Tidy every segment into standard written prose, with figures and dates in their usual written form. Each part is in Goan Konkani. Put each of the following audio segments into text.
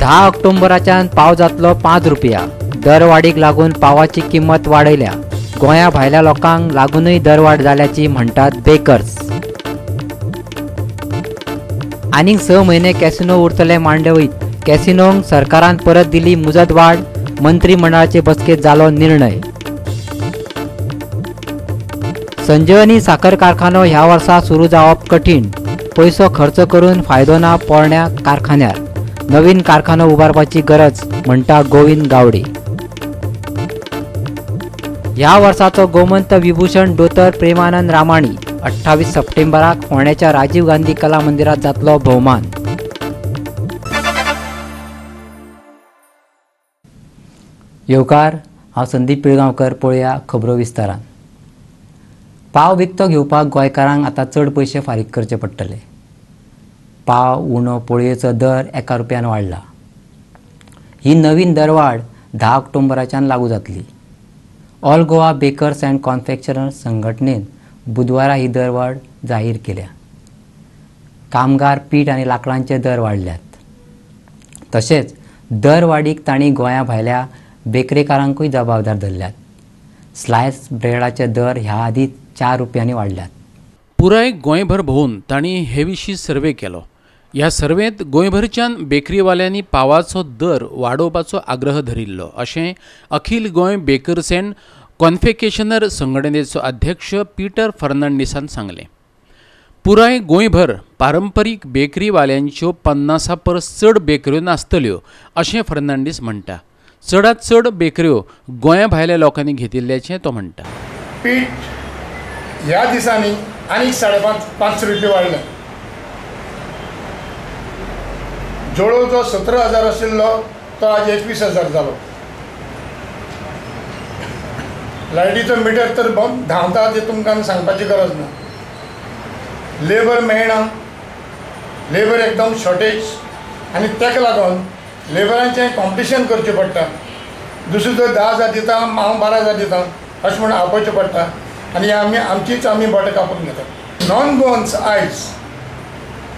10 ऑक्टोबराच्यान पाव जातलो 5 रुपया. दरवाडीक लागून पावाची किंमत वाडयल्या. गोंया भायल्या लोकांक लागूनय दरवाड जाल्याची म्हणटात बेकर्स. आनीक 6 म्हयने कॅसिनो उरतले मांडवीत. कॅसिनोंक सरकारान परत दिली मुजतवाड. मंत्रिमंडळाचे बसकेत जालो निर्णय. संजीवनी साखर कारखानो ह्या वर्सा सुरू जावप कठीण. पयसो खर्च करून फायदो ना पोरण्या कारखान्यार. नवीन कारखानो उबारपाची गरज म्हणटा गोविंद गावडे. ह्या वर्साचो गोमंत विभूषण दोतर प्रेमानंद रामाणी 28 सप्टेंबराक फोंड्याच्या राजीव गांधी कला मंदिरात जातलो भोवमान. येवकार, हांव संदीप पिळगांवकर. पळोवया खबरो विस्तारान. पाव विकतो घेवपाक गोंयकारांक आतां चड पयशे फारीक करचे पडटले. पाव उणो पोळयेचो दर 1 रुपयान वाडला. ही नवीन दरवाड 10 ऑक्टोबराच्यान लागू जातली. All Goa bakers and confectioners संघटनेन बुधवारा ही दरवाड जाहीर केल्या. कामगार पीठ आनी लांकडांचे दर वाडल्यात. तशेंच दरवाडीक तांणी गोंया भायल्या बेकरेकारांकूय जबाबदार धरल्यात. स्लायस ब्रेडाचे दर ह्या आदीं 4 रुपयांनी वाडल्यात. पुराय गोंयभर भोंवून तांणी हे विशीं सर्वे केलो. ह्या सर्वेंत गोंयभरच्यान बेकरीवाल्यांनी पावाचो दर वाडोवपाचो आग्रह धरिल्लो अशें अखिल गोंय बेकर्स अँड कॉन्फेक्शनर संघटनेचो अध्यक्ष पीटर फर्नांडीसान सांगलें. पुराय गोंयभर पारंपरीक बेकरीवाल्यांच्यो 50 परस चड बेकऱ्यो नासतल्यो अशें फर्नांडीस म्हणटा. चडांत चड बेकऱ्यो गोंया भायल्या लोकांनी घेतिल्ल्याचें तो म्हणटा. पीठ ह्या दिसांनी आनीक 5.5 रुपये वाडले. जोडो जो 17,000 आशिल्लो तो आज 21,000 जालो. लायटीचो मिटर तर धांवता ते तुमकां सांगपाची गरज ना. लेबर मेळना, लेबर एकदम शॉर्टेज आनी ताका लागून लेबरांचें कॉम्पिटिशन करचें पडटा. दुसरो जर 10,000 दिता, हांव 12,000 दिता अशें म्हणून आपोवचें पडटा आनी आमी आमचीच आमी बोटां कापून घेतात. नॉन गोवन्स आयज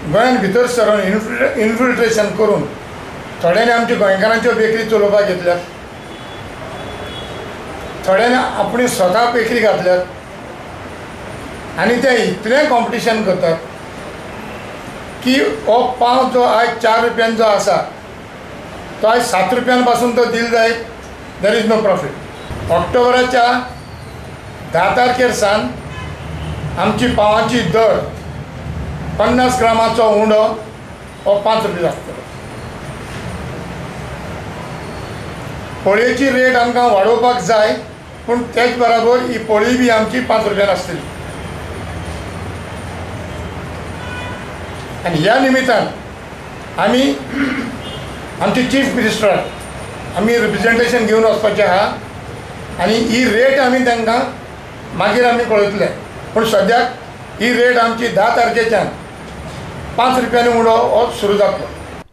गोंयान भितर सरून इन्फिल्ट्रेशन करून थोड्यांनी आमच्या गोंयकारांच्यो बेकरी चलोवपाक घेतल्यात, थोड्यांनी आपणी स्वता बेकरी घातल्यात आनी ते इतलें कॉम्पिटिशन करतात की हो पाव जो आयज 4 रुपयान जो आसा तो आयज 7 रुपयान पासून तो दिल जायत there is no profit. ऑक्टोबराच्या 10 तारखेर सावन आमची पावांची दर 50 ग्रामाचो उंडो हो 5 रुपया आसतलो. पोळयेची रेट आमकां वाडोवपाक जाय, पूण तेच बराबर ही पोळी बी आमची 5 रुपयान आसतली. आनी ह्या निमित्तान आमी आमचे चीफ मिनिस्टराक आमी रिप्रेजेंटेशन घेवन वचपाचें आहा आनी ही रेट आमी तांकां मागीर आमी कळयतले. पूण सद्याक ही रेट आमची 10 तारखेच्यान 5 रुपयांनी उडो हो सुरू जातलो.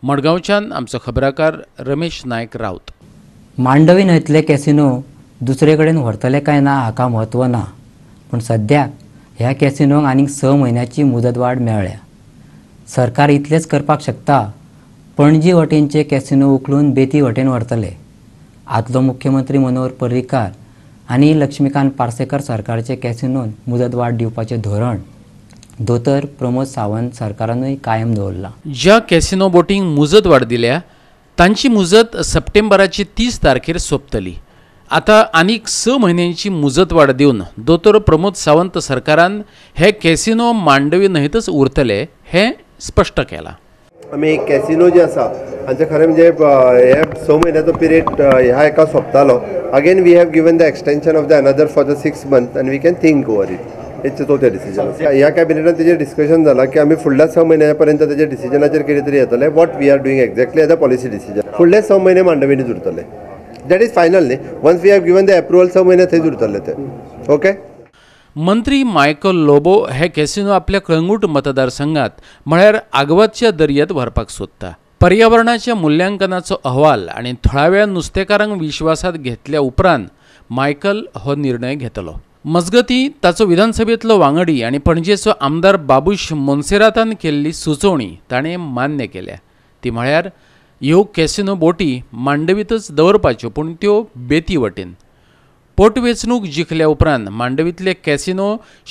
मडगांवच्यान आमचो खबराकार रमेश नायक राऊत. मांडवी न्हंयतले कॅसिनो दुसरे कडेन व्हरतले काय ना हाका म्हत्व ना, पूण सद्याक ह्या कॅसिनोंक आनीक 6 म्हयन्याची मुदतवाड मेळ्ळ्या. सरकार इतलेंच करपाक शकता, पणजी वटेनचे कॅसिनो उखलून बेती वटेन व्हरतले. आदलो मुख्यमंत्री मनोहर पर्रीकार आनी लक्ष्मीकांत पार्सेकर सरकारचे कॅसिनोन मुदतवाड दिवपाचें धोरण दोतर प्रमोद सावंत सरकारानूय कायम दवरलां. ज्या कॅसिनो बोटींक मुजतवाड दिल्या तांची मुजत सप्टेंबराची 30 तारखेर सोंपतली. आतां आनीक 6 म्हयन्यांची मुजतवाड दिवन दोतोर प्रमोद सावंत सरकारान हे कॅसिनो मांडवी न्हंयतच उरतले हें स्पश्ट केलां. आमी कॅसिनो जे आसा हांचे खरें म्हणजे हे 6 म्हयन्याचो पिरियड ह्या एका सोंपतालो. Again we have given the extension of the another for the 6 months and we can think over it. हे चवथें डिसिजन. ह्या कॅबिनेटान तेजेर डिस्कशन जालां की आमी फुडल्या 6 म्हयन्या पर्यंत तेजे डिसिजनाचेर कितें तरी येतलें. What we are doing exactly as a policy decision. फुडले 6 म्हयने मांडवीनीच उरतले. That is final न्ही. Once we have given the approval 6 म्हयने थंयच उरतले ते. ओके. मंत्री मायकल लोबो हे कॅसिनो आपल्या कळंगूट मतदारसंघात म्हळ्यार आगवादच्या दर्यात व्हरपाक सोदता. पर्यावरणाच्या मूल्यांकनाचो अहवाल आनी थळाव्या नुस्तेकारांक विश्वासात घेतल्या उपरांत मायकल हो निर्णय घेतलो. मजगती ताचो विधानसभेतलो वांगडी आनी पणजेचो आमदार बाबूश मोन्सेरातान केल्ली सुचोवणी ताणें मान्य केल्या. ती म्हळ्यार ह्यो कॅसिनो बोटी मांडवीतच दवरपाच्यो, पूण त्यो बेती वटेन. पोटवेंचणूक जिखल्या उपरांत मांडवींतले कॅसिनो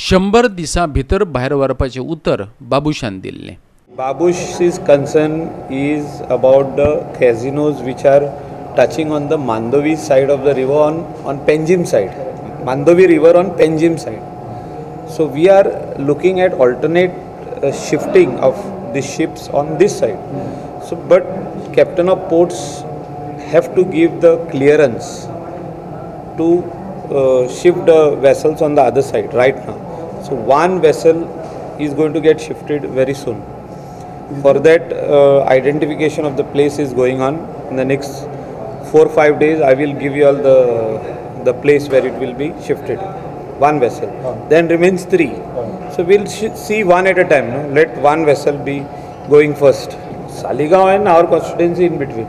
100 दिसां भितर भायर व्हरपाचें उतर बाबूशान दिल्लें. Babush's concern is about the casinos which are touching on the Mandovi side of the river on Panjim side, Mandovi river on Panjim side. So we are looking at alternate shifting of the ships on this side. So, but captain of ports have to give the clearance to shift the vessels on the other side right now. So one vessel is going to get shifted very soon. For that, identification of the place is going on. In the next 4-5 days, I will give you all the place where it will be shifted. One vessel. Then remains 3. So we'll see one at a time. No? Let one vessel be going first. Saligao and our constituency in between.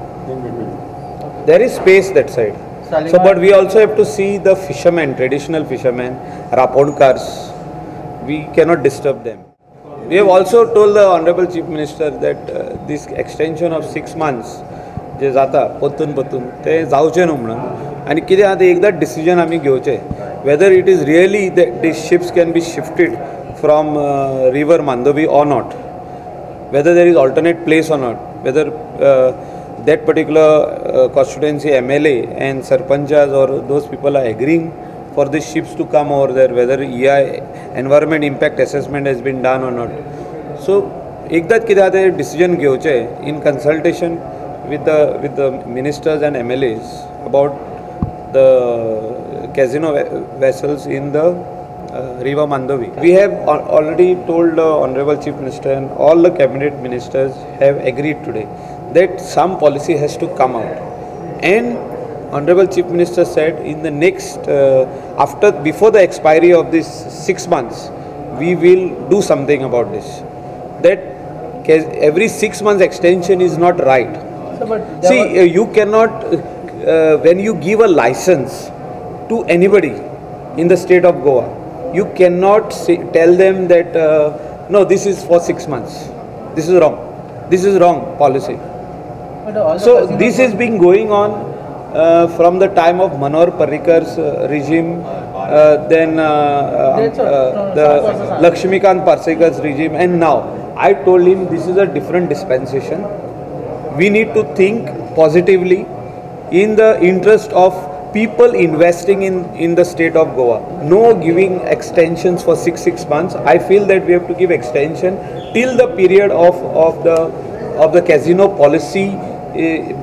There is space that side. Saligao. So, but we also have to see the fishermen, traditional fishermen, Rapodkars. We cannot disturb them. We have also told the Honorable Chief Minister that this extension of 6 months जे जाता परतून परतून ते जावचें न्हू म्हणून आनी कितें आहा तें एकदां डिसिजन आमी घेवचें whether it is really that these ships can be shifted from river Mandovi or not, whether there is alternate place or not, whether that particular constituency MLA and sarpanchas or those people are agreeing for the ships to come over there, whether EI environment impact assessment has been done or not. So एकदाच कितें आहा तें डिसिजन घेवचें in consultation with the ministers and MLAs about the casino vessels in the river Mandovi. We have already told the Honorable Chief Minister and all the cabinet ministers have agreed today that some policy has to come out. And Honorable Chief Minister said in the next, before the expiry of this 6 months, we will do something about this. That every 6 months extension is not right. So, but see, you cannot, when you give a license to anybody in the state of Goa, you cannot tell them that, no, this is for 6 months. This is wrong. This is wrong policy. So this has been going on from the time of Manohar Parrikar's regime, then the Lakshmikant Parsekar's regime, and now. I told him this is a different dispensation. We need to think positively in the interest of people investing in the state of Goa. No giving extensions for 6 months. I feel that we have to give extension till the period of the casino policy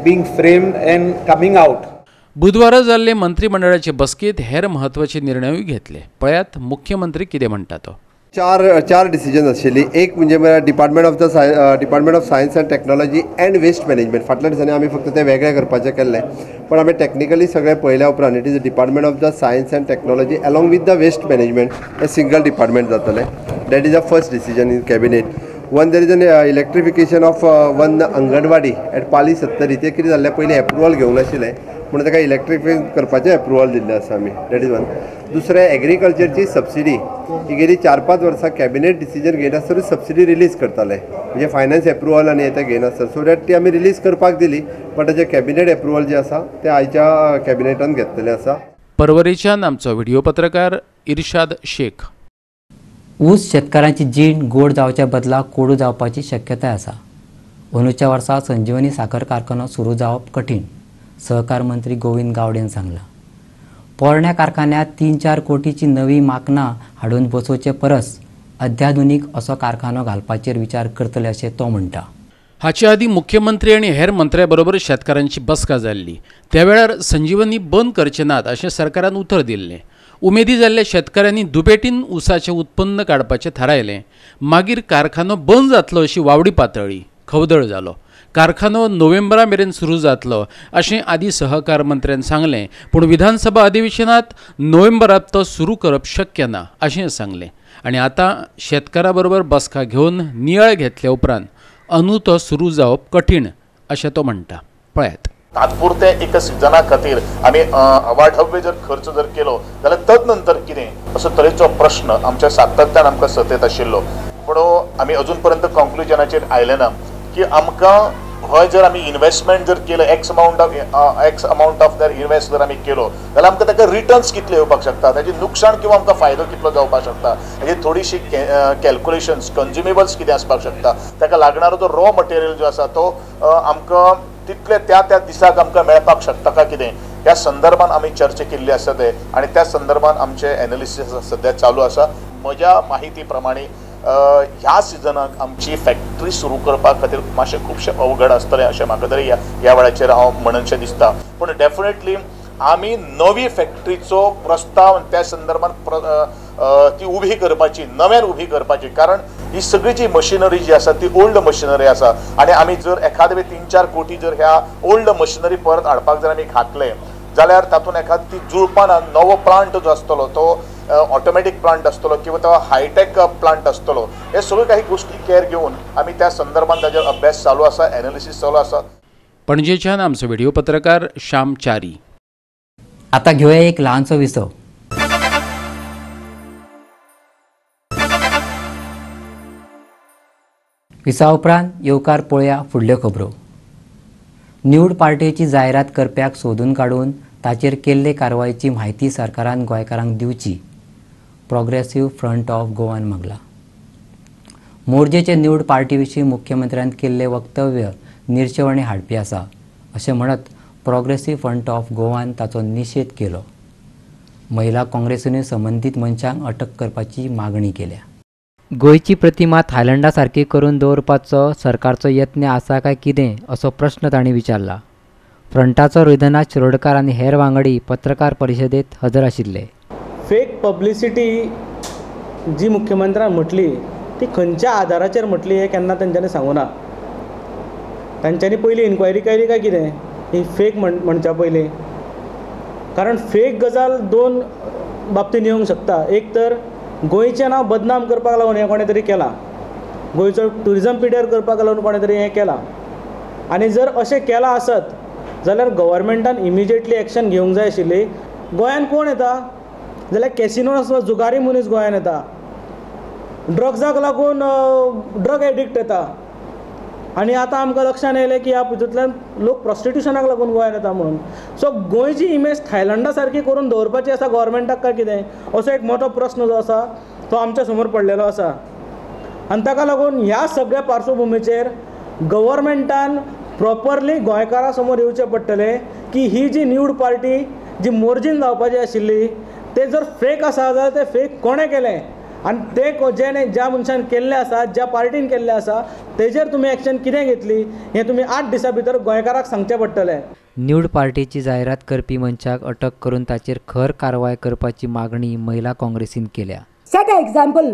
being framed and coming out. बुधवारा जाल्ले मंत्रिमंडळाचे बसकेत हेर महत्वाचे निर्णयूय घेतले. पळयात मुख्यमंत्री कितें म्हणटा तो. चार डिसिजन आशिल्ली. एक म्हणजे department of science and technology and waste management. फाटल्या दिसांनी आमी फक्त ते वेगळें करपाचें केल्लें, पण आमी टॅक्निकली सगळें पळयल्या उपरांत it is department of the science and technology along with the waste management hey single department जातलें. That is a first decision in cabinet. One, there is an electrification of one anganwadi at Pali Sattari. ते कितें जाल्लें पयलीं एप्रुवल घेवंक नाशिल्लें म्हणून ताका इलेक्ट्रिफाय करपाचें एप्रुवल दिल्लें आसा आमी. That is one. दुसरें एग्रीकल्चरची सबसिडी ही गेली 4-5 वर्सां कॅबिनेट डिसिजन घेयनासतना सबसिडी रिलीज करताले, म्हणजे फायनान्स एप्रुवल आनी हें तें घेयनासतना, सो that ती आमी रिलीज करपाक दिली, बट ताचें कॅबिनेट एप्रुवल जें आसा तें आयच्या कॅबिनेटान घेतलेलें आसा. परवरीच्यान आमचो व्हिडिओ पत्रकार इर्शाद शेख. ऊस शेतकारांची जीण गोड जावच्या बदला कोडू जावपाची शक्यताय आसा. अंदूच्या वर्सा संजीवनी साखर कारखानो सुरू जावप कठीण, सहकार मंत्री गोविंद गावडेन सांगलां. पोरण्या कारखान्यांत 3-4 कोटीची नवी माकनां हाडून बसोवचे परस अत्याधुनीक असो कारखानो घालपाचेर विचार करतले अशें तो म्हणटा. हाचे आदीं मुख्यमंत्री आनी हेर मंत्र्या बरोबर शेतकारांची बसका जाल्ली. त्या वेळार संजीवनी बंद करचे नात अशें सरकारान उतर दिल्लें. उमेदी जाल्ल्या शेतकारांनी दुपेटीन ऊसाचें उत्पन्न काडपाचें थारायलें. मागीर कारखानो बंद जातलो अशी वावडी पातळ्ळी. खवदळ जालो. कारखानो नोव्हेंबरा मेरेन सुरू जातलो अशें आदीं सहकार मंत्र्यान सांगलें, पूण विधानसभा अधिवेशनांत नोव्हेंबरांत तो सुरू करप शक्य ना अशें सांगलें. आनी आतां शेतकारां बरोबर बसका घेवन नियाळ घेतल्या उपरांत अंदू तो सुरू जावप कठीण अशें तो म्हणटा. पळयात. तात्पुरते एका सिजना खातीर आमी अवाढव्य जर खर्च जर केलो जाल्यार तदनंतर कितें असो तरेचो प्रश्न आमच्या सातत्यान आमकां सतत आशिल्लो. पूण आमी अजून पर्यंत कॉन्क्लुजनाचेर आयले ना की आमकां हय जर आमी इन्वेस्टमेंट जर केलं एक्स अमावंट ऑफ जर इन्वेस्ट जर आमी केलो जाल्यार आमकां ताका रिटर्न्स कितले येवपाक शकता, ताजें नुकसाण किंवा आमकां फायदो कितलो जावपाक शकता, हेजी थोडीशी कॅल्कुलेशन्स, कंज्युमेबल्स कितें आसपाक शकता, ताका लागणारो जो रॉ मटेरियल जो आसा तो आमकां तितले त्या त्या दिसाक आमकां मेळपाक शकता काय कितें, ह्या संदर्भान आमी चर्चा केल्ली आसा ते आनी त्या संदर्भान आमचे एनालिसीस सद्या चालू आसा. म्हज्या माहिती प्रमाणे ह्या सिजनाक आमची फॅक्टरी सुरू करपा खातीर मातशें खुबशें अवघड आसतलें अशें म्हाका तरी ह्या वेळाचेर हांव म्हणनशें दिसता. पूण डेफिनेटली आमी नवी फॅक्टरीचो प्रस्ताव त्या संदर्भान ती उबी करपाची, नव्यान उबी करपाची, कारण ही सगळी जी मशिनरी जी आसा ती ओल्ड मशिनरी आसा आनी आमी जर एखादे 3-4 कोटी जर ह्या ओल्ड मशिनरी परत हाडपाक जर आमी घातले जाल्यार तातूंत एखाद ती जुळपाना नवो प्लांट जो आसतलो तो ऑटोमॅटीक प्लांट आसतलो किंवा तो हायटेक प्लांट आसतलो. हे सगळ्यो काही गोष्टी केअर घेवन आमी त्या संदर्भात ताजेर अभ्यास चालू आसा, एनालिसीस चालू आसा. पणजेच्यान आमचो व्हिडिओ पत्रकार श्याम च्यारी. आतां घेवया एक ल्हानसो विसव. विसा उपरांत येवकार पळया फुडल्यो खबरो. न्यूड पार्टेची जायरात करप्याक सोदून काडून ताचेर केल्ले कारवायची म्हायती सरकारान गोंयकारांक दिवची, प्रोग्रेसिव्ह फ्रंट ऑफ गोवान मागला. मोरजेचे न्यूड पार्टी विशीं मुख्यमंत्र्यान केल्ले वक्तव्य निर्शेवणी हाडपी आसा अशें म्हणत प्रोग्रेसिव्ह फ्रंट ऑफ गोवान ताचो निशेध केलो. महिला काँग्रेसीनूय संबंदीत मनशांक अटक करपाची मागणी केल्या. गोंयची प्रतिमा थायलंडा सारकी करून दवरपाचो सरकारचो यत्न आसा काय कितें असो प्रश्न तांणी विचारला. फ्रंटाचो हृदयनाथ शिरोडकार आनी हेर वांगडी पत्रकार परिशदेंत हजर आशिल्ले. फेक पब्लिसिटी जी मुख्यमंत्र्यान म्हटली ती खंयच्या आदाराचेर म्हटली हें केन्ना तेंच्यांनी सांगूना. तांच्यांनी पयलीं इन्क्वायरी केली काय कितें ही फेक म्हणच्या पयलीं, कारण फेक गजाल दोन बाबतींत येवंक शकता. एक तर गोंयचें नांव बदनाम करपाक लागून हें कोणें तरी केलां, गोंयचो ट्युरिजम पिड्यार करपाक लागून कोणें तरी हें केलां, आनी जर अशें केलां आसत जाल्यार गव्हर्मेंटान इमिजिएटली एक्शन घेवंक जाय आशिल्ली. गोंयान कोण येता जाल्यार कॅसिनो आसलो जुगारी मनीस गोंयान येता, ड्रग्साक लागून ड्रग एडिक्ट येता, आनी आतां आमकां लक्षान येयलें की ह्या हितूंतल्यान लोक प्रोस्टिट्युशनाक लागून गोंयान येता म्हणून. सो गोंयची इमेज थायलंडा सारकी करून दवरपाची आसा गव्हर्मेंटाक काय कितें, असो एक मोठो प्रस्न जो आसा तो आमच्या समोर पडलेलो आसा. आनी ताका लागून ह्या सगळ्या पार्श्वभुमीचेर गव्हर्मेंटान प्रॉपरली गोंयकारां समोर येवचें पडटलें की ही जी न्यूड पार्टी जी मोरजीन जावपाची आशिल्ली ते जर फेक आसा जाल्यार ते फेक कोणें केलें आनी ते जेणे ज्या मनशान केल्लें आसा, ज्या पार्टीन केल्लें आसा तेजेर तुमी एक्शन कितें घेतली हें तुमी 8 दिसां भितर गोंयकाराक सांगचें पडटलें. न्यूड पार्टीची जायरात करपी मनशाक अटक करून ताचेर खर कारवाय करपाची मागणी महिला काँग्रेसीन केल्या. सेट अ एग्जाम्पल,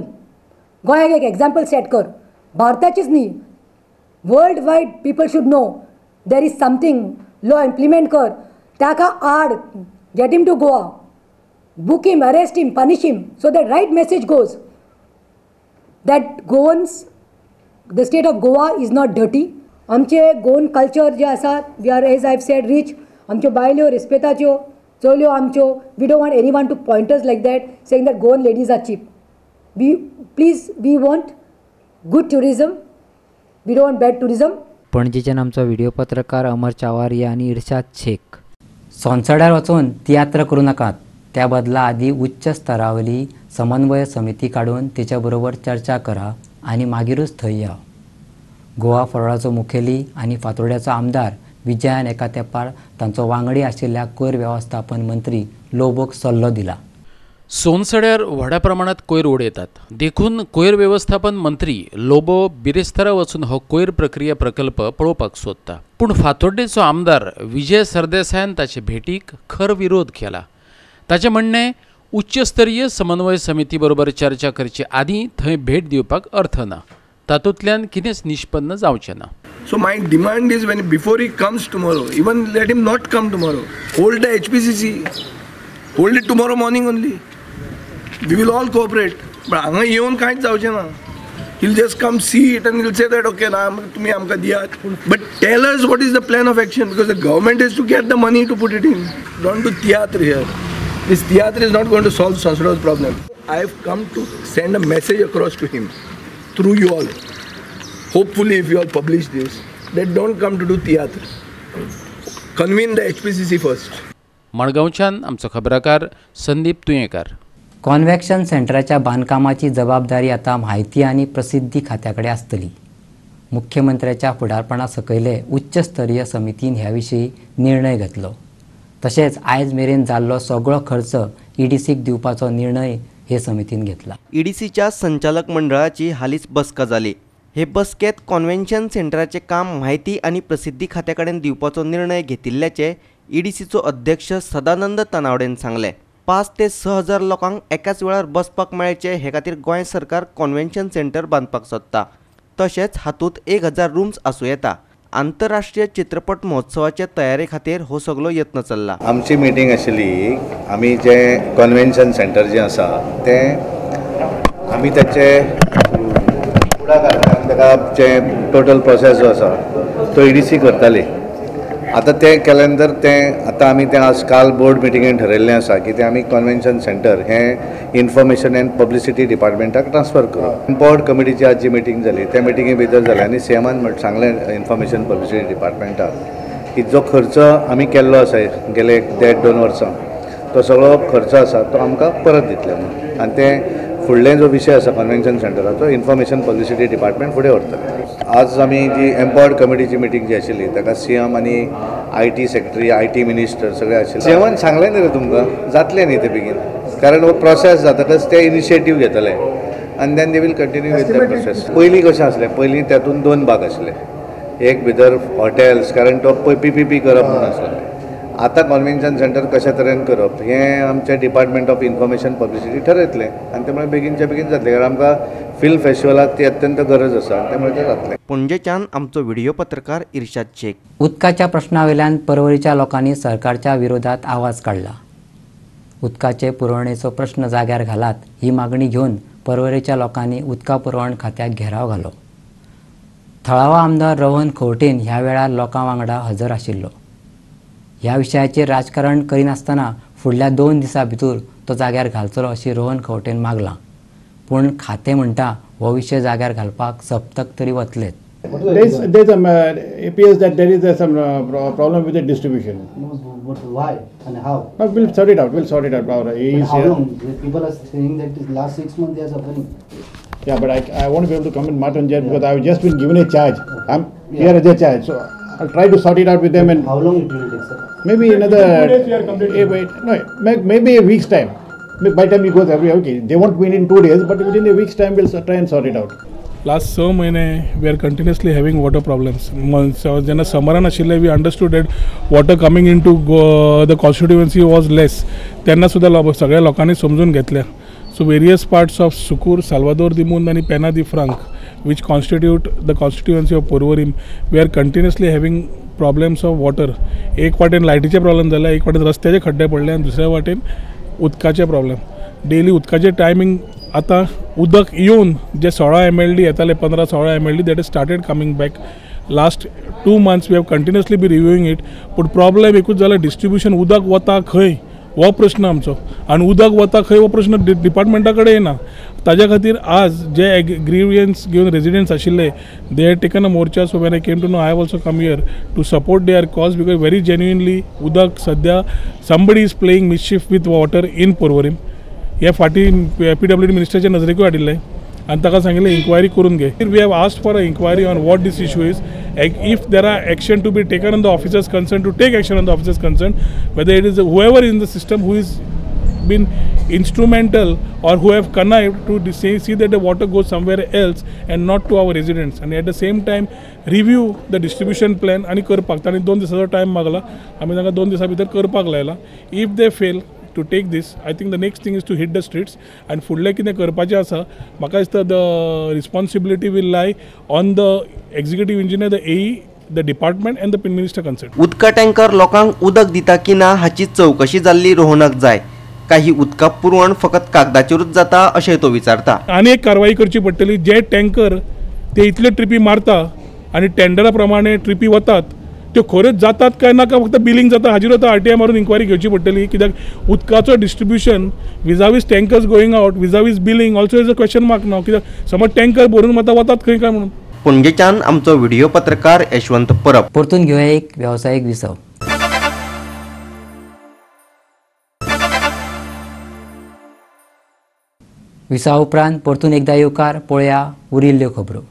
गोंयाक एक एग्जाम्पल सेट कर, भारताचीच न्ही, world wide people should know there is something. Law implement कर ताका आड, get him to Goa, book him, arrest him, punish him, so that right message goes that Goans, the state of Goa is not dirty. आमचे गोवन कल्चर जे आसा, we are as I have said rich. आमच्यो बायल्यो रेस्पेताच्यो, चलयो आमच्यो, we don't want anyone to point us like that saying that Goan ladies are cheap. We please, we want good tourism, we don't want bad tourism. पणजेच्यान आमचो व्हिडिओ पत्रकार अमर चावारिया आनी इर्शाद शेख. सोनसड्यार वचून तियात्र करूं नाकात, त्या बदला आदी उच्च स्तरावयली समन्वय समिती काडून तिच्या बरोबर चर्चा करा आनी मागीरूच थंय या. गोवा फॉरवर्डाचो मुखेली आनी फातोड्याचो आमदार विजयान एका तेंपार तांचो वांगडी आशिल्ल्या कोयर वेवस्थापन मंत्री लोबोक सल्लो दिला. सोनसड्यार व्हडा प्रमाणात कोयर उडयतात, देखून कोयर वेवस्थापन मंत्री लोबो बिरेस्तारा वचून हो कोयर प्रक्रिया प्रकल्प पळोवपाक सोदता. पूण फातोड्डेचो आमदार विजय सरदेसायान ताचे भेटीक खर विरोध केला. ताचें म्हणणें उच्चस्तरीय समन्वय समिती बरोबर चर्चा करचे आदीं थंय भेट दिवपाक अर्थ ना, तातूंतल्यान कितेंच निष्पन्न जावचें ना. So my demand is, when before he comes tomorrow, even let him not come tomorrow, hold the HPCC, hold it tomorrow morning only. We will all cooperate. But हांगा येवन कांयच जावचें ना. He'll just come see it and he'll say that okay, ना तुमी आमकां दियात, but tell us what is the plan of action, because the government is to get the money to put it in. Don't do tiatr here. This tiatr is not going to solve Sonsodo's problem. I have come to send a message across to him through you all. Hopefully, if you all publish this, They don't come to do tiatr. Convene the HPCC first. मडगांवच्यान आमचो खबराकार संदीप तुयेंकार. कॉन्व्हेक्शन सेंटराच्या बांदकामाची जबाबदारी आतां म्हायती आनी प्रसिद्धी खात्या कडेन आसतली. मुख्यमंत्र्याच्या फुडारपणा सकयले उच्च स्तरीय समितीन ह्या विशीं निर्णय घेतलो. तशेंच आयज मेरेन जाल्लो सगळो खर्च ईडीसीक दिवपाचो निर्णय हे समितीन घेतला. ईडीसीच्या संचालक मंडळाची हालींच बसका जाली. हे बसकेंत कॉन्व्हेन्शन सेंटराचें काम म्हायती आनी प्रसिद्धी खात्या कडेन दिवपाचो निर्णय घेतिल्ल्याचें ईडीसीचो अध्यक्ष सदानंद तानावडेन सांगलें. 5 ते 6 हजार लोकांक एकाच वेळार बसपाक मेळचें हे खातीर गोंय सरकार कॉन्व्हेन्शन सेंटर बांदपाक सोदता. तशेंच हातूंत 1000 रूम्स आसूं येता. आंतरराष्ट्रीय चित्रपट महोत्सवाचे तयारे खातीर हो सगळो यत्न चल्ला. आमची मिटींग आशिल्ली, आमी जे कॉन्व्हेन्शन सेंटर जें आसा तें आमी ताचे फुडाकार ताका जे टोटल प्रोसेस जो आसा तो ईडीसी करताली. आतां तें केल्या नंतर तें आतां आमी तें आज काल बोर्ड मिटिंगेन ठरयल्लें आसा की तें आमी कॉन्व्हेन्शन सेंटर हें इन्फॉर्मेशन एंड पब्लिसिटी डिपार्टमेंटाक ट्रान्सफर करप. एम्पावर्ड कमिटीची आज जी मिटींग जाली त्या मिटिंगे भितर जालें आनी सीएमान सांगलें इन्फॉर्मेशन पब्लिसिटी डिपार्टमेंटाक की जो खर्च आमी केल्लो आसा गेले 1.5-2 वर्सां तो सगळो खर्च आसा तो आमकां परत दितले म्हणून. आनी तें फुडलें जो विशय आसा कॉन्व्हेन्शन सेंटराचो इन्फॉर्मेशन पब्लिसिटी डिपार्टमेंट फुडें व्हरतलें. आज आमी जी एम्पावर्ड कमिटीची मिटींग जी आशिल्ली ताका सीएम आनी IT secretary, IT minister सगळे आशिल्ले. सीएमान सांगलें न्ही रे तुमकां जातलें न्ही तें बेगीन, कारण हो प्रोसेस जातकच ते इनिशिएटीव घेतले आनी then they will continue with the process. पयलीं कशें आसलें, पयलीं तातूंत 2 भाग आशिल्ले, एक भितर हॉटेल्स, कारण तो पीपीपी करप म्हणून आसलें. आतां कॉन्व्हेन्शन सेंटर कशा तरेन करप हें आमचें डिपार्टमेंट ऑफ इन्फॉर्मेशन पब्लिसिटी ठरयतलें आनी त्यामुळे बेगीनच्या बेगीन जातलें, कारण आमकां फिल्म फेस्टिवलाक ती अत्यंत गरज आसा आनी त्यामुळे तें जातलें. पणजेच्यान आमचो व्हिडिओ पत्रकार इर्शाद शेख. उदकाच्या प्रश्ना वयल्यान परवरीच्या लोकांनी सरकारच्या विरोधात आवाज काडला. उदकाचे पुरवणेचो प्रश्न जाग्यार घालात ही मागणी घेवन परवरीच्या लोकांनी उदका पुरवण खात्याक घेराव घालो. थळावो आमदार रोहन खंवटेन ह्या वेळार लोकां वांगडा हजर आशिल्लो. ह्या विशयाचेर राजकारण करिनासतना फुडल्या 2 दिसां भितर तो जाग्यार घालचलो अशी रोहन खंवटेन मागलां. पूण खातें म्हणटा हो विशय जाग्यार घालपाक सप्तक तरी वतलेच. There's appears that there is some problem with the distribution. No, but why and how? No, we'll sort it out. We'll sort it out. How long? The people are saying that this last 6 months they are suffering. Yeah, but I won't be able to comment much on that because I've just been given a charge. I'm here as a charge, so I'll try to sort it out with them. And how long it will take, sir? Maybe another. 2 days we are completing. Wait, no, maybe a week's time. By the time he goes, okay, they won't win in 2 days, but within a week's time we'll try and sort it out. Last 6 महिने we are continuously having water problems. जेन्ना समरान आशिल्ले we understood that water coming into the constituency was less, तेन्ना सुद्दां सगळ्या लोकांनी समजून घेतलें. So various parts of Sucur, Salvador de Mund आनी Penha de Franca which constitute the constituency of Porvorim, we are continuously having problems of water. एक वाटेन लायटीचे प्रॉब्लेम जाले, एक वाटेन रस्त्याचे खड्डे पडले आनी दुसऱ्या वाटेन उदकाचे प्रॉब्लेम. डेली उदकाचे टायमींग आतां उदक येवन जे 16 MLD येताले, 15-16 MLD that is started coming back. Last 2 months we have continuously be reviewing it. पूण प्रॉब्लेम एकूच जाला, डिस्ट्रिब्युशन उदक वता खंय हो प्रश्न आमचो, आनी उदक वता खंय हो प्रश्न डिपार्टमेंटा कडेन येना. ताज्या खातीर आज जे ग्रिवियन्स घेवन रेजिडंट्स आशिल्ले they had taken a morcha. So when I came to know I have also come here to support their cause because very genuinely उदक सद्या somebody is playing mischief with water in Porvorim. हे फाटीं PWD मिनिस्टराच्या नजरेकूय हाडिल्लें आनी ताका सांगिल्लें इन्क्वायरी करून घे. We have asked for a inquiry on what this issue is. If there are action to be taken on the officers concern, to take action on the officers concern, whether it is whoever in the system who is been instrumental or who have connived to see that the water goes somewhere else and not to our residents, and at the same time review the distribution plan आनी करपाक तांणी 2 दिसाचो टायम मागला, आमी तांकां 2 दिसां भितर करपाक लायला. If they fail to take this, I think the next thing is to hit the streets and फुडलें कितें करपाचें आसा म्हाका दिसता the responsibility will lie on the executive engineer, the AE, the department and the minister concern. उदका टँकर लोकांक उदक दिता की ना हाची चवकशी जाल्ली रोहनाक जाय. काही उदका पुरवण फकत कागदाचेरूच जाता अशें तो विचारता. आनी एक कारवाई करची पडटली, जे टँकर ते इतले ट्रिपी मारता आनी टेंडरा प्रमाणे ट्रिपी वतात त्यो खऱ्योच जातात काय ना, काय फक्त बिलींग जाता हाजेर आतां आरटीआय मारून इन्क्वायरी घेवची पडटली. कित्याक उदकाचो distribution vizavi tankers going out vizavi billing also is a question mark नाव. कित्याक समज टँकर भरून वता वतात खंय काय म्हणून. पणजेच्यान आमचो व्हिडिओ पत्रकार यशवंत परब. परतून घेवया एक वेवसायीक विसव. विसवा उपरांत परतून एकदा येवकार. पळया उरिल्ल्यो खबरो.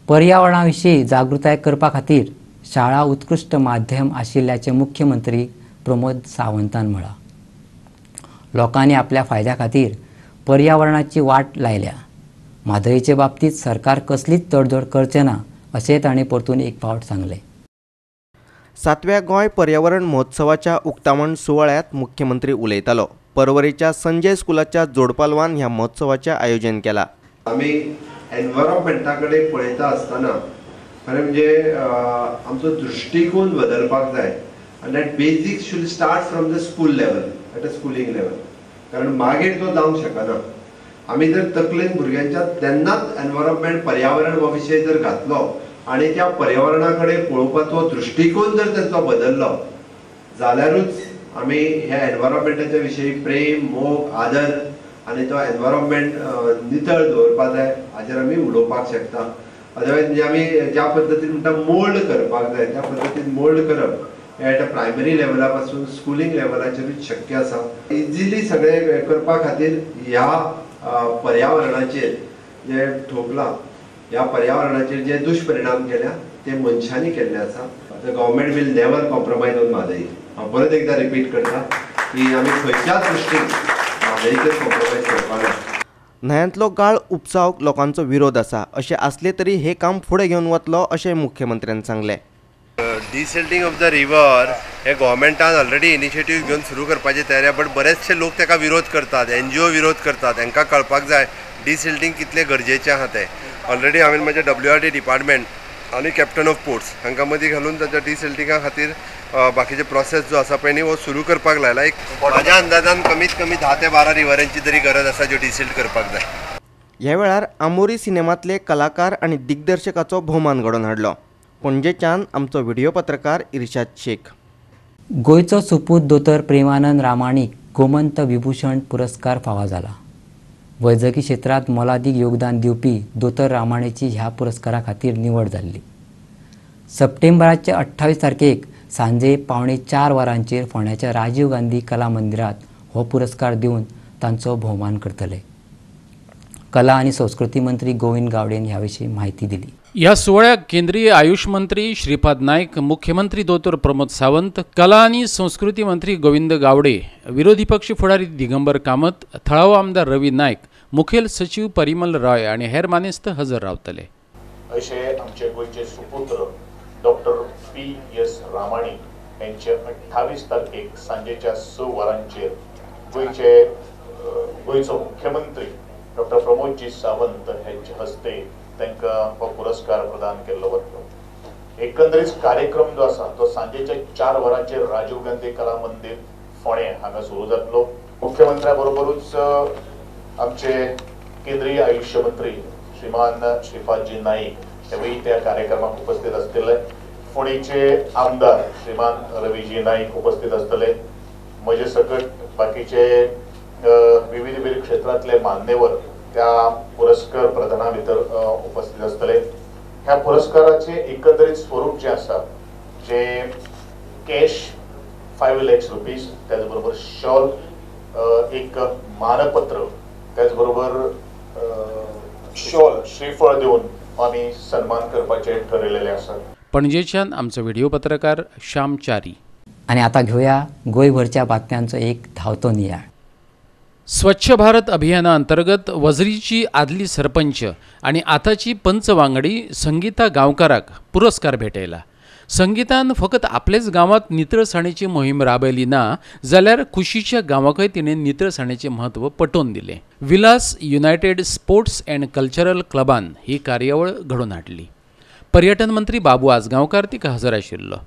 पर्यावरणा विशीं जागृताय करपा खातीर शाळा उत्कृश्ट माध्यम आशिल्ल्याचें मुख्यमंत्री प्रमोद सावंतान म्हळां. लोकांनी आपल्या फायद्या खातीर पर्यावरणाची वाट लायल्या. म्हादयचे बाबतींत सरकार कसलीच तडजोड करचें ना अशें ताणें परतून एक फावट सांगलें. 7व्या गोंय पर्यावरण महोत्सवाच्या उक्तावण सुवाळ्यांत मुख्यमंत्री उलयतालो. परवरेच्या संजय स्कुलाच्या जोडपालवान ह्या महोत्सवाचें आयोजन केलां. आमी एनवायरमेंटा कडेन पळयता आसतना खरें म्हणजे आमचो दृश्टिकोन बदलपाक जाय आनी that basic should start from the school level, at a schooling level. कारण मागीर तो जावंक शकना. आमी जर तकलेन भुरग्यांच्या तेन्नाच एनवायरमेंट पर्यावरण हो विशय जर घातलो आनी त्या पर्यावरणा कडेन पळोवपाचो दृश्टिकोन जर तांचो बदललो जाल्यारूच आमी ह्या एनवायरमेंटाच्या विशयी प्रेम, मोग, आदर आनी तो एनवायरमेंट नितळ दवरपाक जाय हाचेर आमी उलोवपाक शकता. अदरवायज म्हणजे आमी ज्या पद्दतीन म्हणटा मोल्ड करपाक जाय त्या पद्दतीन मोल्ड करप हे एट अ प्रायमरी लेवला पासून स्कुलींग लेवलाचेरूच शक्य आसा. इजिली सगळें करपा खातीर ह्या पर्यावरणाचेर जे ठोकलां, ह्या पर्यावरणाचेर जे दुश्परिणाम केल्या ते मनशांनी केल्ले आसा. The government will never compromise on Mhadei. हांव परत एकदा रिपीट करता की आमी खंयच्याच दृश्टीन म्हादयचेर कॉम्प्रोमायज करपा ना. न्हंयांतलो गाळ उपसावक लोकांचो विरोध आसा अशें आसलें तरी हें काम फुडें घेवन वतलो अशें मुख्यमंत्र्यान सांगलें. डिसिल्टींग ऑफ the river हे गव्हर्मेंटान ऑलरेडी इनिशिएटीव घेवन सुरू करपाची तयारी, बट बरेचशे लोक ताका विरोध करतात, एनजीओ विरोध करतात. हांकां कळपाक जाय डिसिल्टींग कितलें गरजेचें आहा तें. ऑलरेडी हांवें म्हजें WRD department आनी कॅप्टन ऑफ पोर्ट्स हांकां मदीं घालून ताच्या डिसिल्टिंगा खातीर बाकीचे प्रोसेस जो आसा पळय न्ही हो सुरू करपाक लायला. एक म्हाज्या अंदाजान कमीत कमी 10 ते 12 रिवरांची तरी गरज आसा ज्यो डिसिल्ट करपाक जाय. ह्या वेळार आमोरी सिनेमांतले कलाकार आनी दिग्दर्शकाचो भोवमान घडोवन हाडलो. पणजेच्यान आमचो व्हिडिओ पत्रकार इर्शाद शेख. गोंयचो सुपूत दोतोर प्रेमानंद रामाणीक गोमंत विभूषण पुरस्कार फावो जाला. वैजकी क्षेत्रांत मोलादीक योगदान दिवपी दोतोर रामाणीची ह्या पुरस्कारा खातीर निवड जाल्ली. सप्टेंबराचे 28 तारखेक सांजे 3:45 वरांचेर फोंड्याच्या राजीव गांधी कला मंदिरांत हो पुरस्कार दिवन तांचो भोवमान करतले. कला आनी संस्कृती मंत्री गोविंद गावडेन ह्या विशीं म्हायती दिली. ह्या सुवाळ्याक केंद्रीय आयुष मंत्री श्रीपाद नायक, मुख्यमंत्री दोतोर प्रमोद सावंत, कला आनी संस्कृती मंत्री गोविंद गावडे, विरोधी पक्ष फुडारी दिगंबर कामत, थळावो आमदार रवी नायक, मुखेल सचिव परिमल रॉय आनी हेर मानेस्त हजर रावतले. अशे आमचे गोंयचे सुपुत्र डॉक्टर PS Ramani यांचे 28 तारखेक सांजेच्या 6 वरांचेर गोंयचो मुख्यमंत्री डॉक्टर प्रमोदजी सावंत यांचे हस्ते तांकां हो पुरस्कार प्रदान केल्लो वतलो. एकंदरीत कार्यक्रम जो आसा तो सांजेच्या 4 वरांचेर राजीव गांधी कला मंदिर फोंडें हांगा सुरू जातलो. मुख्यमंत्र्या बरोबरूच आमचे केंद्रीय आयुष्य मंत्री श्रीमान श्रीपादजी नाईक हेवूय त्या कार्यक्रमाक उपस्थित आसतले. फोंडेचे आमदार श्रीमान रवीजी नाईक उपस्थित आसतले. म्हजे सकट बाकीचे विविध विविध क्षेत्रांतले मान्यवर त्या पुरस्कार प्रदाना भितर उपस्थित आसतले. ह्या पुरस्काराचे एकंदरीत स्वरूप जे आसा जे कॅश 5 लाख रुपीज, त्याच बरोबर शॉल, एक मानपत्र, त्याच बरोबर शॉल श्रीफळ दिवन आमी सन्मान करपाचे ठरयलेले आसा. पणजेच्यान आमचो व्हिडिओ पत्रकार श्याम च्यारी. आनी आतां घेवया गोंयभरच्या बातम्यांचो एक धांवतो नियाळ. स्वच्छ भारत अभियाना अंतर्गत वझरीची आदली सरपंच आणि आताची पंच वांगडी संगीता गांवकाराक पुरस्कार भेटयला. संगीतान फकत आपलेच गांवांत नितळसाणेची मोहीम राबयली ना जाल्यार कुशीच्या गांवाकय तिणें नितळसाणेचें म्हत्व पटोवन दिलें. Vilas United Sports and Cultural क्लबान ही कार्यावळ घडोवन हाडली. पर्यटन मंत्री बाबू आजगांवकार तिका हजर आशिल्लो.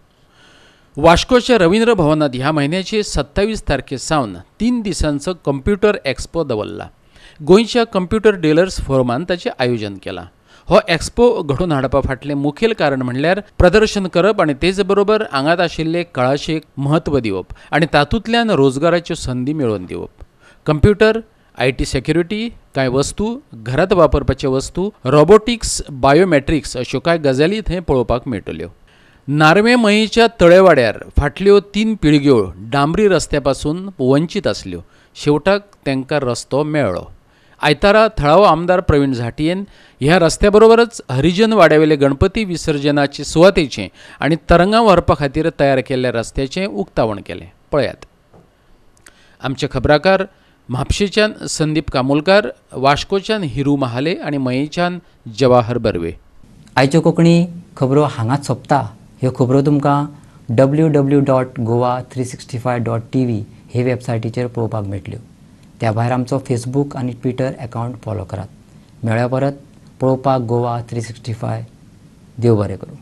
वास्कोच्या रवींद्र भवनात ह्या म्हयन्याचे 27 तारखे सावन 3 दिसांचो कंप्युटर एक्स्पो दवरला. गोंयच्या कंप्युटर डिलर्स फोरमान ताचें आयोजन केलां. हो एक्स्पो घडोवन हाडपा फाटलें मुखेल कारण म्हणल्यार प्रदर्शन करप आनी तेच बरोबर आंगात आशिल्ले कळाशेक म्हत्व दिवप आनी तातूंतल्यान रोजगाराच्यो संदी मेळोवन दिवप. कंप्युटर IT security, कांय वस्तू, घरांत वापरपाच्यो वस्तू, रोबोटिक्स, बायोमॅट्रिक्स अश्यो कांय गजाली थंय पळोवपाक मेळटल्यो. नार्वे मयेच्या तळेवाड्यार फाटल्यो 3 पिळग्यो डांबरी रस्त्या पासून वंचीत आसल्यो. शेवटाक तांकां रस्तो मेळ्ळो. आयतारा थळावो आमदार प्रवीण झांट्येन ह्या रस्त्या बरोबरच हरिजन वाड्यावेले गणपती विसर्जनाचे सुवातेचें आनी तरंगां व्हरपा खातीर तयार केल्ल्या रस्त्याचें उक्तावण केलें. पळयात आमचे खबराकार म्हापशेच्यान संदीप कामोलकार, वास्कोच्यान हिरू महाले आनी मयेच्यान जवाहर बर्वे. आयच्यो कोंकणी खबरो हांगाच सोंपता. ह्यो खबरो तुमकां www.goa365.tv हे वेबसायटीचेर पळोवपाक मेळटल्यो. त्या भायर आमचो फेसबूक आनी ट्विटर अकावंट फॉलो करात. मेळ्या परत पळोवपाक गोवा 365. देव बरें करूं.